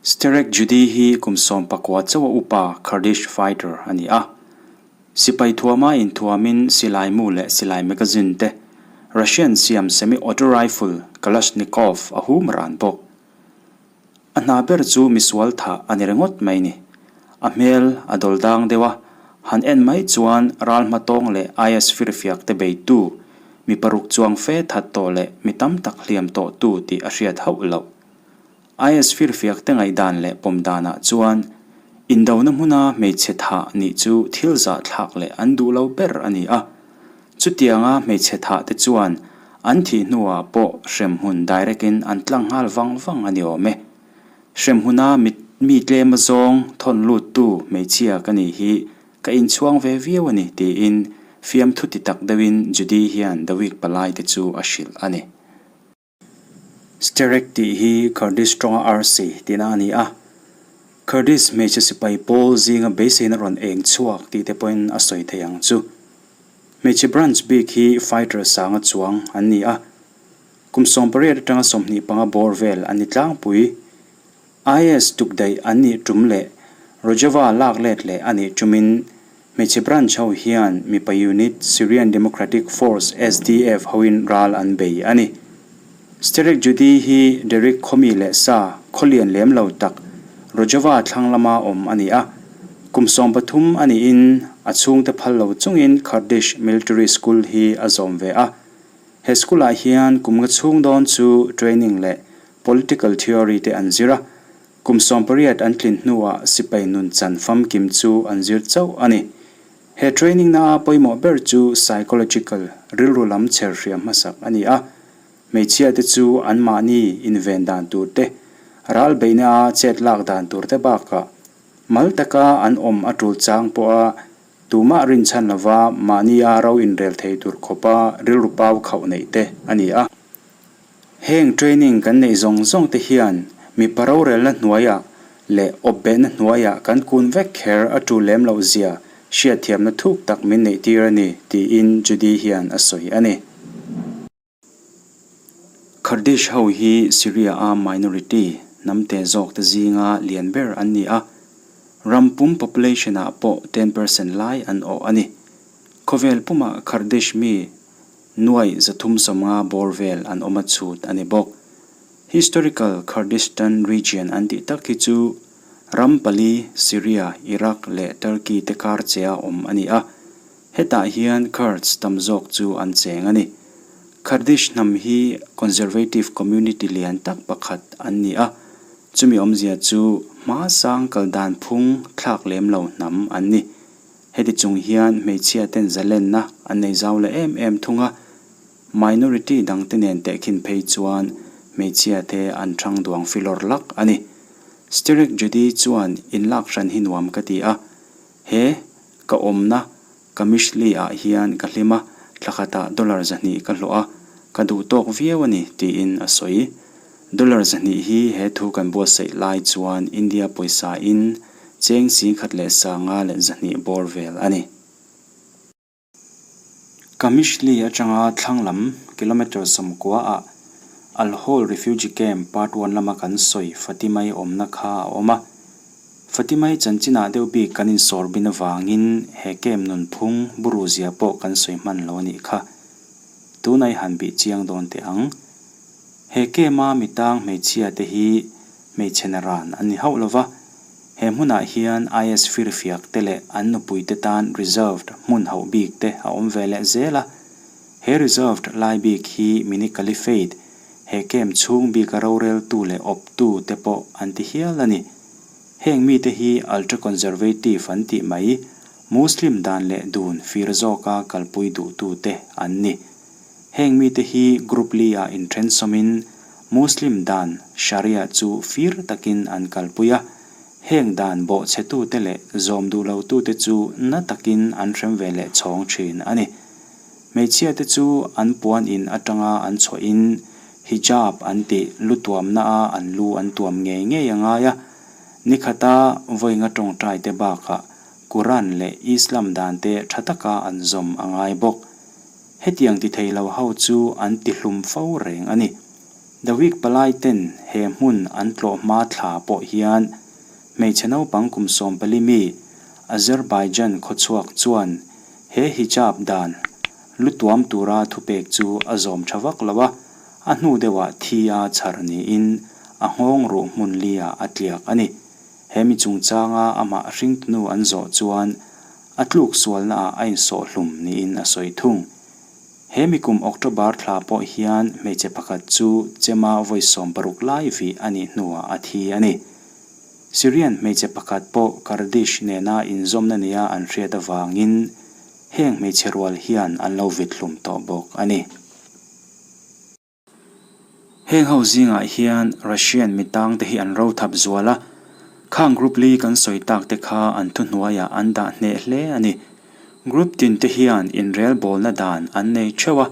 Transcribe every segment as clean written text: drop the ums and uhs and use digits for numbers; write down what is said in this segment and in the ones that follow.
Sterek Judy hi kum 19 chauha upa Kurdish fighter a ni a. Sipai thuama inthuamin silai mu leh silai magazine te, Russian siam semi-auto rifle Kalashnikov a hum ran bawk. A hna ber chu misual thah a ni ringawt mai ni. A hmel a dawl dang deuh a, han en mai chuan ral hmatawng leh IS firfiak te beitu, mi paruk chuang fe that tawh leh mi tam tak hliam tawhtu tih a hriat hauh loh. IS firfiak te ngaihdan leh pawm danah chuan indona hmuna hmeichhe thah nih chu thil zahthlak leh an duh lo ber a ni a. Chutianga hmeichhe thah te chuan an thih hnuah pawh hremhmun direct in an tlang nghal vang vang a ni awm e. Hremhmuna mit mi tlem azawng thawn luttu hmeichhia ka nih hi ka inchhuang ve viau a ni tiin fiamthu ti tak deuhin Judy hian The Week palai te chu a hrilh a ni. Sterek tih hi Kurdish tawnga arsi tihna a ni a. Kurdish hmeichhe sipai pawl zinga beiseina rawn eng chhuak tih te pawhin a sawi thei ang chu. Hmeichhe branch bik hi fighter sanga chuang an ni a. Kum 18 atanga 25 bawr vel an ni tlangpui. IS tukdaih an nih tum leh Rojava lak let leh a nih tumin hmeichhe branch ho hian mipa unit Syrian Democratic Force, SDF, hoin ral an bei a ni. Sterek Judy hi Derek khawmi leh sa khawlian lem lo tak Rojava thlang lama awm a ni a. Kum 13 a niin a chhungte phal lo chungin Kurdish military school hi a zawm ve a. He school ah hian kum nga chhung dawn chu training leh Political theory te an zir a, kum 18 an tlin hnuah sipai nun chan famkim chu an zir chauh a ni. He training na a pawimawh ber chu psychological, rilru lam chher hriam hmasak a ni a. Hmeichhia te chu anmahni inven dan tur te, ral beihna a chet lak dan tur te bakah mal taka an awm a tul chang pawha tumah rinchhan lova mahni a ro inrel thei tur khawpa rilru pau khauh neih te a ni a. Heng training kan neih zawng zawng te hian mipa rorelna hnuaiah leh awpbehna hnuaiah kan kun vek kher a tul lem loh zia hriatthiamna thuk tak min neih tir a ni, tiin Judy hian a sawi a ni. Kurdish ho hi Syria a minority hnam te zawk te zinga lian ber an ni a, ram pum population ah pawh 10% lai an awh a ni. Khawvel pumah Kurdish mi Nuai 350 bawr vel an awm a chhut a ni bawk. Historical Kurdistan region an tih tak hi chu ram pali, Syria, Iraq leh Turkey te kar che a awm a ni a. Hetah hian Kurds tam zawk chu an cheng a ni. Kurdish hnam hi conservative community lian tak pakhat an ni a. Chumi awmzia chu hma sang kal dan phung thlak lem lo hnam an ni. Heti chung hian hmeichhia ten zalenna an nei zau leh em em thung a, minority dangte nen tehkhin phei chuan hmeichhia te an thang duang filawr lak a ni. Sterek Judy chuan inlak hran hi nuam ka ti a, he ka awmna Kamishli ah hian ka hlim a, thla khatah dollar 200 ka hlawh a, ka duh tawk viau a ni tiin a sawi. Dollar 200 hi he thu kan buatsaih lai chuan India pawisa in cheng 11,200 bawr vel a ni. Kamishli atanga thlang lam kilometre 90 ah Al-Hol Refugee Camp Part One lama kan sawi Fatimai awmna kha a awm a. Fatimai chanchinah deuh bik kan insawr bin avangin he camp nunphung buru zia pawh kan sawi hman lo a nih kha. Tunah i han bih chiang dawn teh ang. He camp a mitang hmeichhia te hi hmeichhe naran an ni hauh lova, he hmunah hian IS firfiak te leh an nupui te tan reserved hmun hauh bik te a awm ve leh zel a. He reserved lai bik hi mini caliphate, he camp chhung bika roreltu leh awptu te pawh an ti hial a ni. Heng mite hi ultra-conservative an tih mai, Muslim dan leh dun fir zawka kalpui duhtu te an ni. Heng mite hi group li ah inthen sawmin Muslim dan Sharia chu fir takin an kalpui a, heng dan bawhchhetute leh zawm duh lotute chu na takin an hrem ve leh chhawng thin a ni. Hmeichhiate chu an puan in atanga an chhuahin hijab an tih lu tuamna a an lu an tuam ngei ngei a ngai a, nikhata vawi nga tawngtai te bakah Quran leh Islam dan te tha taka an zawm a ngai bawk. Hetiang ti thei lo ho chu an ti hlum fo reng a ni. The Week palai ten he hmun an tlawh hma thla pawh hian hmeichhe naupang kum 14 mi Azerbaijan khawchhuak chuan he hijab dan lu tuam tura thupek chu a zawm tha vak lo a, a hnu deuhah thi a chhar niin a nghawng ruh hmun liah a tliak a ni. He mi chungchanga amah hringtunu an zawh chuan a tluk sualnaah a insawh hlum niin a sawi thung. He mi kum October thla pawh hian hmeichhe pakhat chu chema vawi 16 lai vih a nih hnuah a thi a ni. Syrian hmeichhe pakhat pawh Kurdish nena inzawmna nia an hriat avangin heng hmeichhe rual hian an lo vit hlum tawh bawk a ni. Heng ho zingah hian Russian mitang te hi an ro thap zual a, khang group li kan sawi tak te kha an thuhnuaiah an dah hneh hle a ni. Group tin te hian inrelbawlna dan an nei theuh a,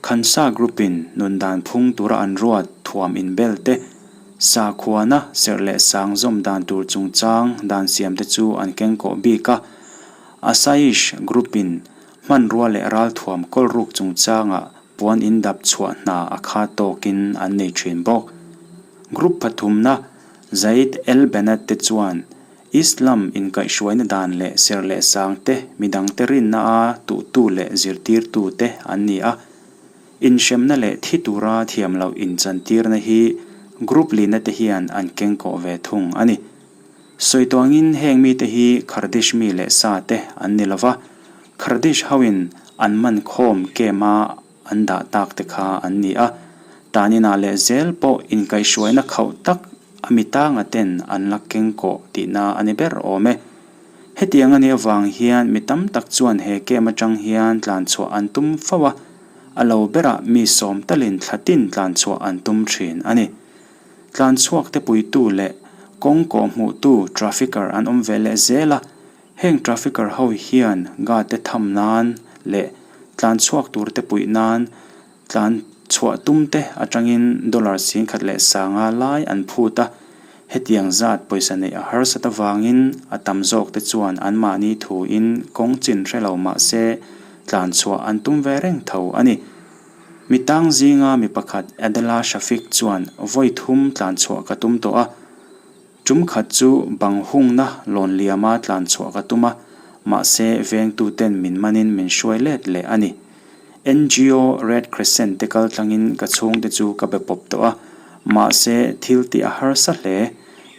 Khansa group in nun dan phung tura an ruat thuam inbel te, sakhuana serh leh sang zawm dan tur chungchang dan siam te chu an kengkawh bik a, Asayish group in hmanrua leh ralthuam kawlruk chungchangah Puan in dap chhuah hna a kha tawkin an nei thin bawk. Group pathumna Zaid El Banat te chuan Islam inkaihhruaina dan leh serh leh sang te midangte rinna a tuhtu leh zirtirtu te an ni a. Inhremna leh thi tura thiam loh inchantirna hi group lina te hian an kengkawh ve thung a ni. Sawi tuangin heng mite hi Kurdish mi leh sa te an ni lova, Kurdish hoin an man khawm kem-a an dah tak te kha an ni a, taninah leh zel pawh inkaihhruaina khauh tak a mi tanga ten an la kengkawh tihna a ni ber awm e. Hetiang a nih avang hian mi tam tak chuan he kem atang hian tlanchhuah an tum fo a, a lo berah mi sawm talin thla tin tlanchhuah an tum thin a ni. Tlanchhuak te puitu leh kawng kawhhmuhtu trafficker an awm ve leh zel a, Heng trafficker ho hian guard te tham nan leh tlan chhuak tur te puih nan tlan chhuah tum te atangin dollar 10,500 lai an phut a, hetiang zat pawisa neih a harsat avangin a tam zawk te chuan anmahni thuin kawng chin hre lo mah se tlan chhuah an tum ve reng tho a ni. Mi tang zinga mi pakhat Adela Shafiq chuan vawi thum tlan chhuah ka tum tawh a, Tum khat chu bang hungna lawn liama tlan chhuah ka tum a, mahse vengtuten min manin min hruai let leh a ni. NGO Red Crescent te kal tlangin ka chhungte chu ka be pawp tawh a, mahse thil tih a harsa hle.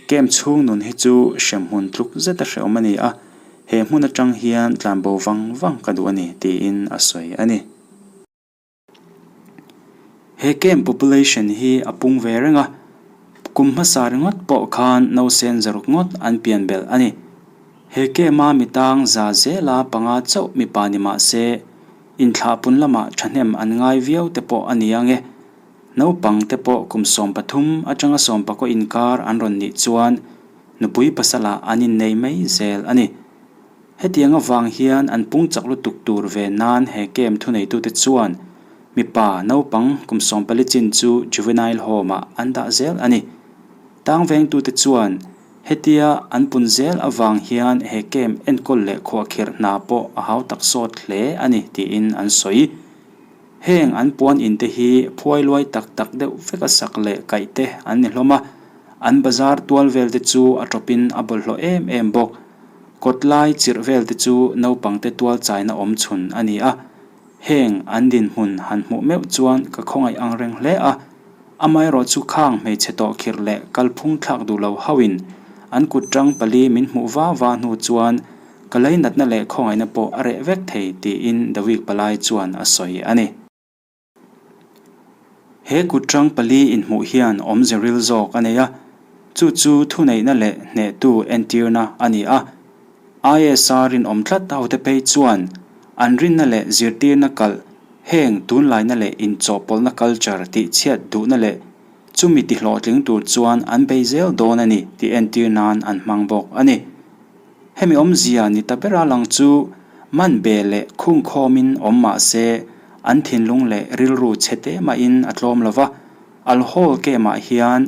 Camp chhung nun hi chu hremhmun tluk zeta hrehawm a ni a, he hmun atang hian tlanbo vang vang ka duh a ni, tiin a sawi a ni. He camp population hi a pung ve reng a, kum hmasa ringawt pawh khan nausen zaruk ngawt an pian belh a ni. He camp a mi tang za zela panga chauh mipa ni mah se, inthlahpun lamah thahnem an ngai viau te pawh a ni ang e. Naupang te pawh kum 13 atanga 19 inkar an rawn nih chuan nupui pasalah an innei mai zel a ni. Hetiang avang hian an pung chak lutuk tur ve nan he camp thuneitute chuan mipa naupang kum 14 chin chu juvenile home-ah an dah zel a ni. Tang vengtute chuan hetia an pun zel avang hian he camp enkawl leh khuahkhirh hna pawh a hau tak sawt hle a ni tiin an sawi. Heng an puan in te hi phuai luai tak tak deuh vek a sak leh kaih te an ni hlawm a, an bazar tual vel te chu a tawpin a bawlhhlawh em em bawk. Kawt lai chirh vel te chu naupang te tual chaina awm chhun a ni a, heng an dinhmun han hmuh meuh chuan ka khawngaih ang reng hle a, amaherawh chu khang hmeichhe tawh khirh leh kalphung thlak duh lo hauhin an kut tang pali min hmuh va va hnu chuan ka leinatna leh khawngaihna pawh a reh vek thei tiin The Week palai chuan a sawi a ni. He kut tang pali inhmuh hian awmze ril zawk a nei a, chu chu thuneihna leh hnehtu entirna a ni a. ISA rinawm tlat hote phei chuan an rinna leh zirtirna kalh heng tunlaina leh inchawhpawlhna culture tihchhiat duhna leh chumi tihlawhtling tur chuan an bei zel dawn a ni tih entir nan an hmang bawk a ni. Hemi awmzia ni ta bera lang chu man be leh khungkhawmin awm mah se an thinlung leh rilru chhe te mahin a tlawm lo va, Al-Hol camp-ah hian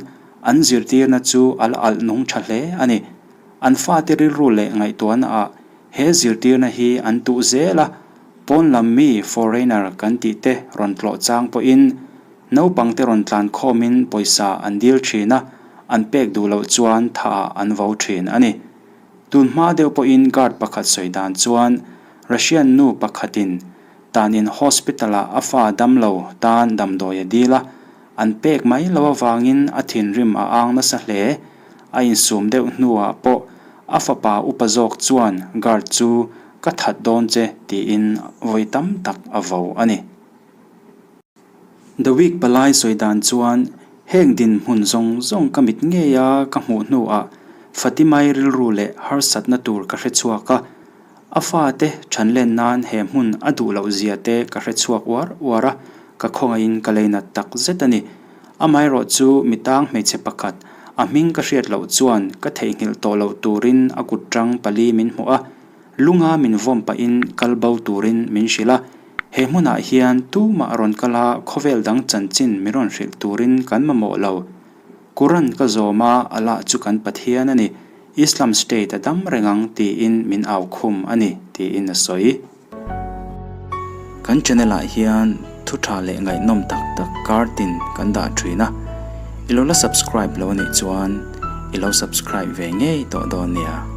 an zirtirna chu a la alh nung tha hle a ni. An fate rilru leh ngaihtuahnaah he zirtirna hi an tuh zel a, pawn lam mi foreigner kan tih te rawn tlawh chang pawhin. Naupangte rawn tlan khawmin pawisa an dil thin a, an pek duh loh chuan thaah an vo thin a ni. Tun hma deuh pawhin guard pakhat sawi dan chuan Russian nu pakhatin tanin hospital-ah a fa damlo tan damdawi a dil a, an pek mai lo avangin a thinrim a ang nasa hle. A insum deuh hnuah pawh a fapa upa zawk chuan guard chu ka that dawn che tiin vawi tam tak a vo a ni. The Week palai sawi dan chuan heng dinhmun zawng zawng ka mit ngei a ka hmuh hnuah Fatimai rilru leh harsatna tur ka hre chhuak a, a fate thanlen nan he hmun a duh loh zia te ka hre chhuak uar uar a, ka khawngaihin ka leinat tak zet a ni. Amaherawh chu mitang hmeichhe pakhat a hming ka hriat loh chuan ka theihnghilh tawh loh turin a kut tang pali min hmuh a, Lunga min vawm pahin kal bo turin min hrilh a, he hmunah hian tumah rawn kal a khawvel dang chanchin min rawn hrilh turin kan mamawh lo. Quran ka zawm a, Allah chu kan Pathian a ni, Islam State a dam reng ang tiin min au khum a ni, tiin a sawi. Kan channel ah hian thu tha leh ngaihnawm tak tak kar tin kan dah thin a, i lo la subscribe lo anih chuan i lo subscribe ve ngei tawh dawn nia.